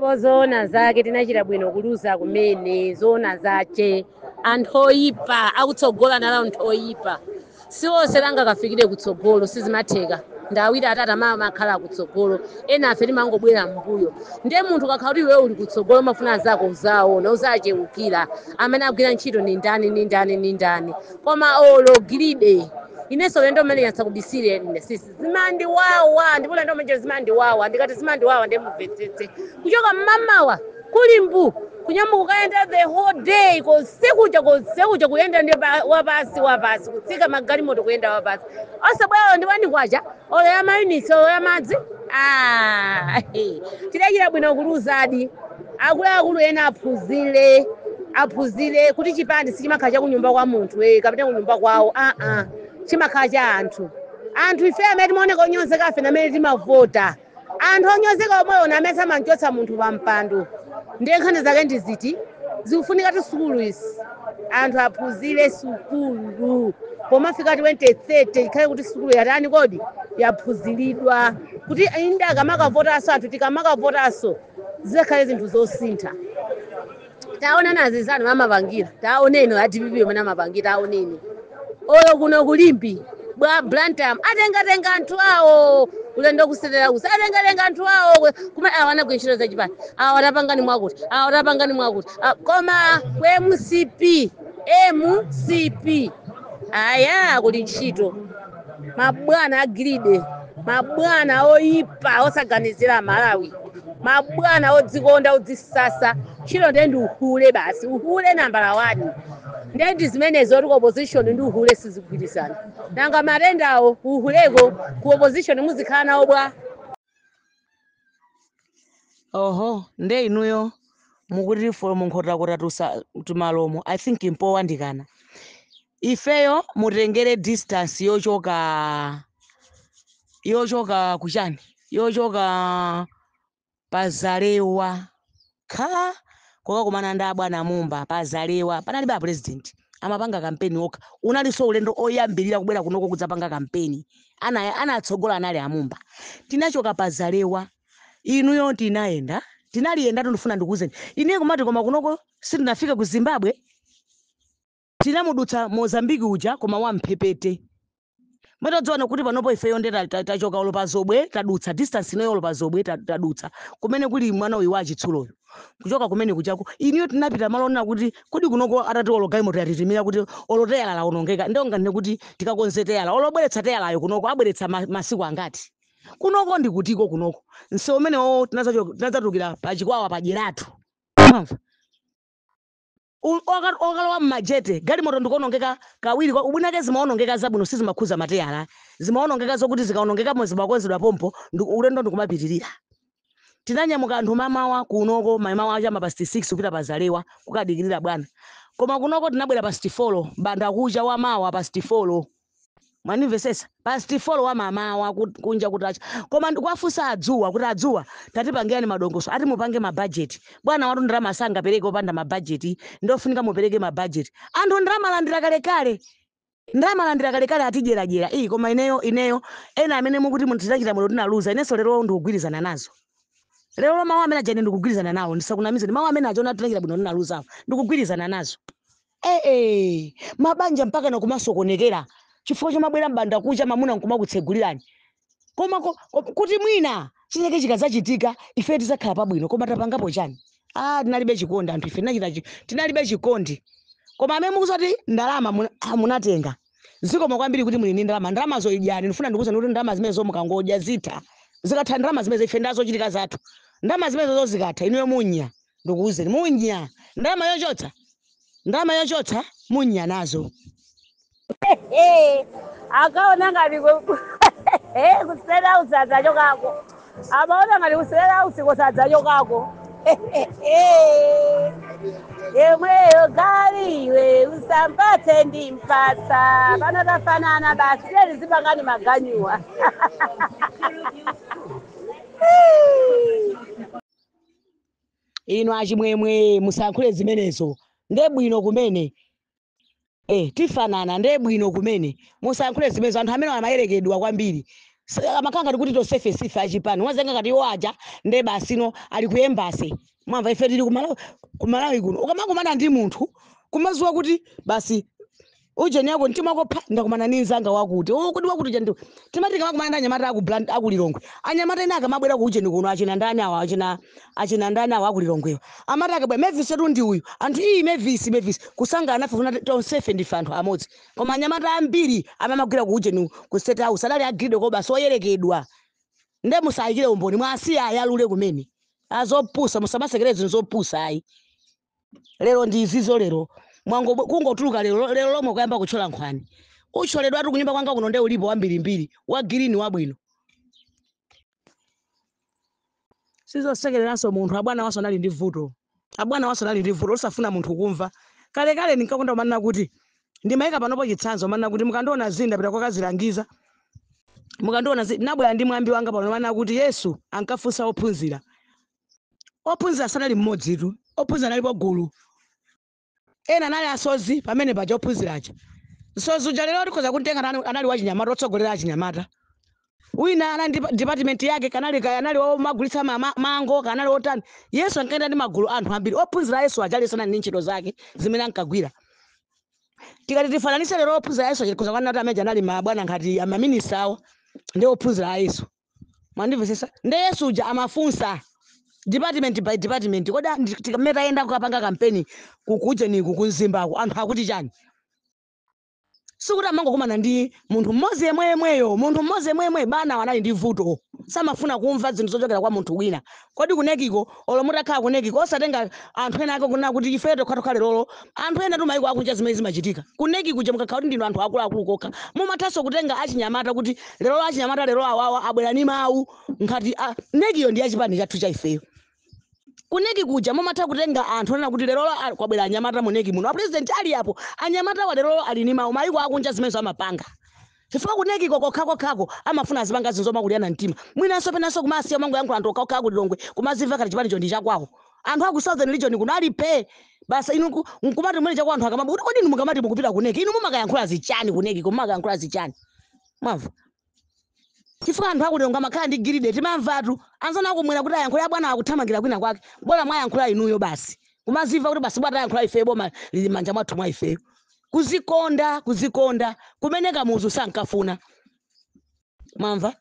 Ndipo zoona zake, tinachita bwino kuluza kumene. Zoona zache, anthu oyipa akutsogola nalo, anthu oyipa si onse langakafikire kutsogolo, sizimatheka. Ndawiri atatu amakhala kutsogolo, ena afe timangobwera mbuyo. Ndiye munthu kakhala kuti iwe uli kutsogolo, umafuna zako uzaona, uzachewukira amene agwira ntchito ni ndani, ni ndani, ni ndani. Koma olo greedy, inenso ulendo umene yatsakubisire ine sisi zimandiwawa, ndipo ulendo umene zimandiwawa, ndikati zimandiwawa ndimumvetsetse. Kuchoka mmamawa kuli mbu, kunyamuka kukayenda the whole day konsekuja, konsekuja kuyenda ndi wapasi wapasi, kutsika magalimoto, kuyenda wapasi, osabwera ndi 1 kwacha, olo ya mayunitsi, olo ya madzi. Ah, tidachita bwino kuluzadi. Akuluakulu ena aphunzire, aphunzire kuti chipani sichimakhala cha kunyumba kwa munthu kapena kunyumba kwawo. Aa, chimakhala cha anthu. Anthu ife amene timaoneka onyozeka afe amene timavota. Anthu onyozeka omwewo amene samanchotsa munthu pa mpando. Ndiye nkhani zake ndiziti zikufunika ti sukulu izi, anthu aphunzire sukulu. Pomafika 2030 ikhale kuti sukulu yatani kodi, yaphunziridwa, kuti inde akamakavotanso anthu, tikamakavotanso zikhale zinthu zosintha. Taona nazizanu amapangira, taoneni a DPP omwe amapangira, taoneni oyo kuno kulimbi bwa Blantyre, atengatenga anthu awo ulendo kusetera kusa, atengatenga anthu awo kuma awa anagwira ntchito zachipani, awa atapangani mwakuti, awa atapangani mwakuti. Ah, koma ku MCP, MCP aya kuli ntchito, mabwana a greedy, mabwana oyipa osaganizira Malawi, mabwana odzikonda, odzisasa. Ntchito ndiye ndi uhule basi, uhule nambala 1. Ndiye ndi zimenezo kuti ku opposition ndi uhule sizigwirizana. Nanga matendawo uhuleko ku opposition muzikhala nawo bwa? Oho, nde inuyo mukuti from Nkhotakota tusa tumalomo, I think mpowandikana. Ifeyo mutengere distance yochoka kuchani, yochoka pazalewa kha kokakumana ndi abwana Mumba pazalewa, panalibe a president, amapanga kampeni okha. Unalinso ulendo oyambirira kubwera kunoko kudzapanga kampeni, ana anatsogola anali amumba. Tinachoka pazalewa, inuyo tinayenda, tinaliyenda. Ndifuna ndikuwuzeni ine kumati koma kunoko sitinafike ku Zimbabwe, tinamudutsa Mozambiki uja, koma wamphepete. Mwatodziwana kuti panopo ifeyo nde tachoka olo pa Zobwe, tadutsa distance inoyo, olo pa Zobwe tadutsa kumene kuli mwana uyu wachitsuloyo. Kuchoka kumene kuchako, iniyo tinapita malo onena kuti kodi kunoko atati olo galimoto yatitimira kuti olo teyala lawonongeka, ndionga kuti tikakonze teyala, olo obweretsa teyalayo kunoko abweretsa masiku angati? Kunoko ndikutiko kunoko msewu umenewo tinadzatukira pachikwawa padyeratu, mwamva? Okalowa mmajete galimoto ndikuonongeka kawiri ubwinake zimaonongeka zabwino, sizimakhuza mateyala, zimaonongeka zokuti zikaonongekamo zimakonzedwa pompo, ulendo ndikumapitirira. Tinanyamuka anthu mamawa kunoko, mamawa chama past 6 kupita pazalewa kukadikirira bwana. Koma kunoko tinabwera past 4 banda kucha wamawa, past 4, mwanimvesesa? Past 4 wa mamawa kunja kutacha. Koma ndikuwafunsa adzuwa kuti adzuwa tatipangirani madongoso, ati mupange mabhajeti bwana watu, ndalama sangapereke opanda mabhajeti, ndofunika mupereke mabhajeti. Anthu ndalama alandira kalekale, ndalama alandira kalekale, atidyeradyera iyi. Koma ineyo ena amene mukuti munthu tinachita bwino tinaluza, inenso lero ndikugwirizana nazo. Lero mawu amene aja ine ndikugwirizana nawo, ndisakunamizeni, mawu amene aja tinachita bwino tinaluzawo, ndikugwirizana nazo. Ee, mabanja mpaka nakumasokonekera chifukwa chomabwera mbanda kucha, mamuna nkumakutsegulirani. Koma kuti mwina chineke chikazachitika ife tizakhala pabwino, koma tapangapo chani? Ah, tinalibe chikondi anthu ife, tinachita tinalibe chikondi. Koma amene mukuzati ndalama munatenga, zikoma kwambiri kuti muli ndi ndalama, ndalamazo idyani. Ndifuna ndikuwuzani kuti ndalama zimenezo mukangodya zitha, zikatha ndalama zimene ife ndazochitika zathu, ndalama zimenezo zikatha inuyo munya, ndikuwuzeni munya ndalama yochotsa, ndalama yochotsa munya nazo. Akaona ngati kusera usadzachokako, amaona ngati kusera usiku sadzachokako. Yemweyo galiwe usampatse ndi mpatsa, pano tafanana basi, tiyeni zipangani maganyuwa. Inu achimwemwe musayankhule zimenezo, nde bwino kumene tifanana, nde bwino kumene musayankhule zimenezo. Anthu amene amayerekedwa kwambiri Amakhala ngati kuti tonsefe sife achipani, wazenga ngati iwo aja nde basino ali ku embassy. Mwamva, ife tili kumalawi, kumalawi kuno ukamakumana ndi munthu kumazuwa kuti basi ujeni yako mtima wako pha, ndakumana ndi mzanga wakuti, oh, kodi wakuti uja ndi timati kamakumana ndi anyamata aku Bland aku Lilongwe. Anyamata ena akamabwera ku ujeni kuno, achina ndani awa, achina ndani awa aku Lilongwewa, amati akabwera, "Mavis etu ndi uyu." Anthu iyi, "Mavis, Mavis," kusangana nafe kuna tonsefe ndife anthu amodzi. Koma anyamata ambiri amamagwira ku ujeni ku State House adali agreed ko basi oyerekedwa. Nde musayikire umboni, mwasiya ayalule kumene azopusa. Musamasekere zinthu zopusa ayi. Lero ndi izizo, lero mwango kungotuluka lero, lero lomwe kuyamba kuchola nkhwani, ucholedwa tu kunyumba kwanga kuno. Nde ulipo wambirimbiri wa green wabwino, sizosekereranso munthu. Abwana waso anali ndi vuto, abwana waso anali ndi vuto losafuna munthu kumva. Kalekale ndinkakonda kumanena kuti ndimayika panopo chitsanzo, manena kuti mukandiona zinda pita kwakazilangiza, mukandiona nabwera ndi mwambi wanga pano, manena kuti Yesu ankafunsa ophunzira. Ophunzira sanali mmodzitu, ophunzira analipo gulu. Ena anali asozi pamene paja ophunzira aja. Msozi uja lero tikhoza kumtenga anali wachinyamata, otsogolera achinyamata. Wina anali ndi department yake, kanali kaya anali omagulitsa mango, kanali otani. Yesu ankaenda ndi magulu anthu ambiri. Ophunzira Yesu aja aliyense anali ndi ntchito zake zimene ankagwira. Tikati tifananise lero ophunzira Yesu aja, tikhoza kuona kuti amene anali mabwana ngati amaminista awo ndi ophunzira a Yesu. Mwandimvetsetsa? Nde Yesu uja amafunsa department by department, kodi tikamene tayenda kukapanga kampeni kukujeniku kumzimbako, anthu akuti chani? Sikuti amangokumana ndi munthu mmodzi yemweyemweyo, munthu mmodzi yemweyemweyo. Bana anali ndi vuto, samafuna kumva zinthu zochokera kwa munthu wina. Kodi ku NEC ko, olo mutakhala ku NEC ko, osatenga anthu ena ake kunena kuti ife tokhatokha lerolo, anthu ena tumayiko akunja zimene zimachitika ku NEC kuja, mukakhala kuti ndinu anthu akuluakulu kokha, mumathanso kutenga achinyamata kuti lero achinyamata lero awawa abwera ni mawu nkhati NEC yo ndi yachipani chathu cha ifeyo. Ku NEC kuja mumatha kutenga anthu onena kuti lero kwabwera anyamata mu NEC muno, apresident ali apo, anyamata wa lero ali ni mawu. Mayiko akunja zimenezo amapanga chifukwa ku NEC ko kokhakokhako amafuna azipanga zinthu zomakulirana mtima, mwinanso penanso kumasiya mangoyankhula anthu okhaokha aku Lilongwe, kumazimva kati chipanicho ndi chakwawo. Anthu aku Southern Region kuno alipe basa. Inu nkumati mwene chakwa anthu akamaba kuti kodi inu mukamati mukupita ku NEC, inu mumakayankhula zichani ku NEC ko? Mumakayankhula zichani? Mwamva, chifukwa anthu aku Lilongwe amakhala ndi greed. Timamvatu anzana akumwera kuti ayankhule, abwana akuthamangira kwina kwake, bora mwayankhula inuyo basi. Kumazimva kuti basi bwana ayankhula ifeyo, boma lili manja mwathu mwa ifeyo. Kuzikonda, kuzikonda kumene Kamuzu sankafuna. Mwamva,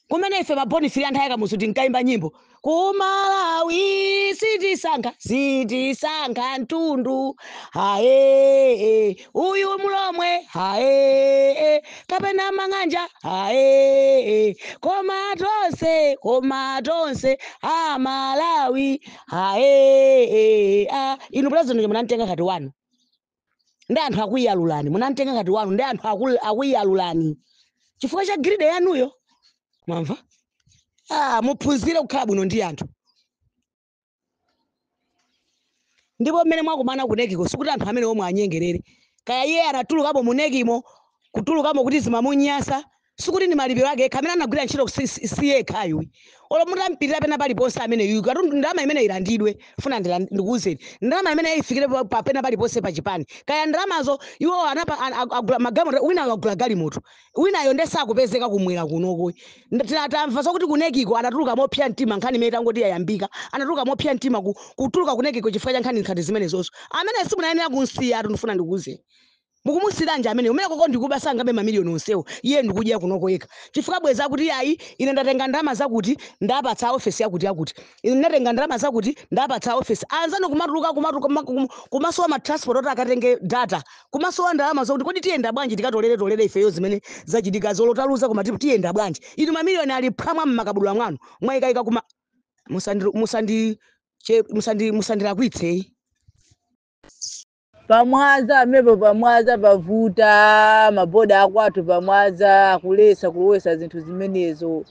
kumene ife mabonifili anthu aya Kamuzu tinkayimba nyimbo, "Kumalawi sitisankha, sitisankha mtundu, hae uyu mulomwe, hae kapena mang'anja, hae koma tonse, koma tonse amalawi, hae." A inu president munamtenga ngati wanu ndi anthu akuyalulani, munamtenga ngati wanu ndi anthu akuyalulani chifukwa cha greed yanuyo. Mwamva? Ah, muphunzire kukhala bwino ndi anthu. Ndipo mmene mwakumana ku NEC ko, sikuti anthu amene omwe anyengerere. Kaya iye anatulukamo mu NEC mo, kutulukamo kuti zimamunyasa, sikuti ndi malipiro ake yekha amene anagwira ntchito, si yekha ayuyi. Olo mutampirira pena paliponse amene yuyu katundu, ndalama imene ilandidwe, funa ndikuwuzeni, ndalama imene ifikire pena paliponse pachipani. Kaya ndalamazo iwo anapa agula magalimoto, wina agula galimoto, winayo nde sakupezeka kumwera kunoko. Tamva zokuti ku NEC ko anatuluka mopsa mtima. Nkhani imene tangoti yayambika, anatuluka mopsa mtima kutuluka ku NEC ko chifukwa cha nkhani nkhati zimenezonso. Amene simunayenera kunsiya atu, ndifuna ndikuwuzeni, mukumusiranji amene umene koko ndikuba? Sangabe mamiliyoni onsewo, iye ndikudya kunoko yekha, chifukwa bweza kuti ayi, ine ndatenga ndalama zakuti ndapatsa ofesi yakuti yakuti, ine ndatenga ndalama zakuti ndapatsa ofesi. Anzanu kumatuluka, kumatuluka, kumasowa ma transport oti akatenge data, kumasowa ndalama zokuti kodi tiyenda bwanji tikatolere tolere ifeyo zimene zachitika zolotaluza, koma tiyenda bwanji? Inu mamiliyoni ali phwamwa mmakabudula mwanu, mwayikayika kuma musandi musandi musandi musandilakwitse. Pamwaza amepo, pamwaza pavuta, maboda akwathu pamwaza akulesa kulowesa zinthu zimenezo.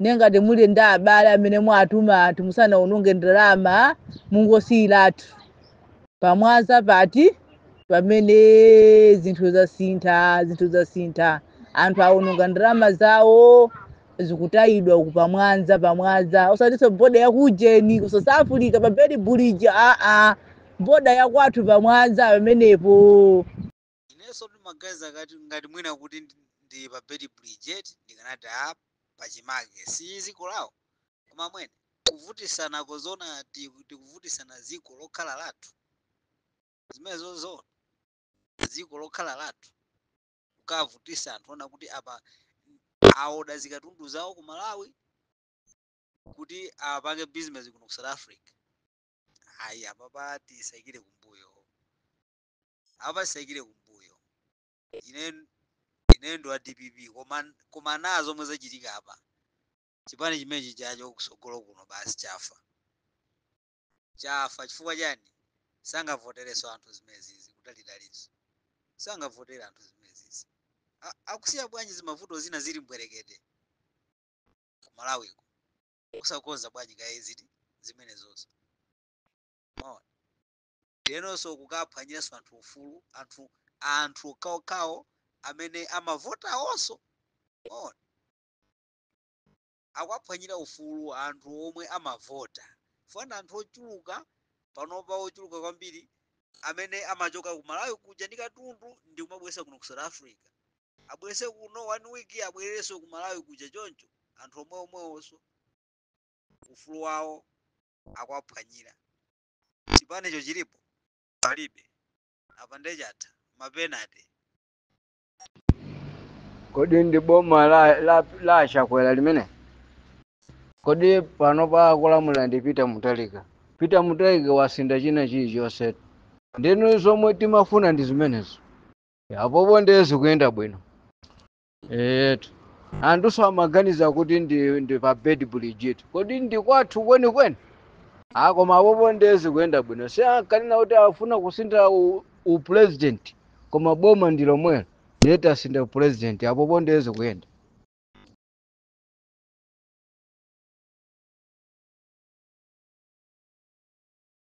Nengati muli ndi abale amene mwatuma anthu, musanaononge ndalama, mungosiyiratu pamwaza pati pamene zinthu zasintha, zinthu zasintha, anthu aononga ndalama zawo, zikutayidwa uku pamwanza. Pamwaza, osatinso boda yakujeni ku South Africa pa Beitbridge, aa, boda yakwathu pamwanza pamenepo. Inenso ndimaganiza ngati mwina kuti ndi pa Beitbridge, ndikanati a Pachimake si ziko lawo, koma mwene kuvutisana kozona, tikuvutisana ziko lokhala lathu. Zimene zozona ziko lokhala lathu, kukavutisa anthu ona kuti apa aoda zikatundu zawo ku Malawi kuti apange business kuno ku South Africa. Ayi, apapa tisayikire kumbuyo, apa tisayikire kumbuyo. Ine ndi wa DPP, koma nazo zomwe zachitika apa, chipani chimenechi chacho kusogolo kuno basi chafa, chafa. Chifukwa chani? Sangavotereso anthu zimenezizi, kutalidaliso sangavotere anthu zimenezizi. Akusiya bwanji zimavuto zina zili mbwerekete ku Malawiko, kusakonza bwanji kaye ziti zimenezozo? Maona lenonso kukaphwanyiranso anthu ufulu, anthu okhaokhawo amene amavota awonso. Maona akuaphwanyira ufulu anthu omwe amavota fana, anthu ochuluka panopa, ochuluka kwambiri amene amachoka ku Malawi kuja ndi katundu ndi kumabweresa kuno ku South Africa. Abwerese kuno one week, abwererenso ku Malawi kuja. Choncho anthu omwe omwewonso ufulu wawo akuaphwanyira. Chipanicho chilipo palibe apa, ndechatha mapenate. Kodi ndi boma la Chakwera limene? Kodi pano pa kulamulira ndi Peter Mutharika? Peter Mutharika wasinda china chilichonse. Ndinu zomwe timafuna ndi zimenezo. Apopo ndiye zikuyenda bwino etu. Anthuso amaganiza kuti ndi pa Beitbridge itu, kodi ndi kwathu kwenikweni? Ah, koma apopo ndiye zikuyenda bwino. Si ankanena kuti afuna kusintha upresident, koma boma ndi lomwelo, ndiye tasinda upresident. Apopo ndiye zikuyenda.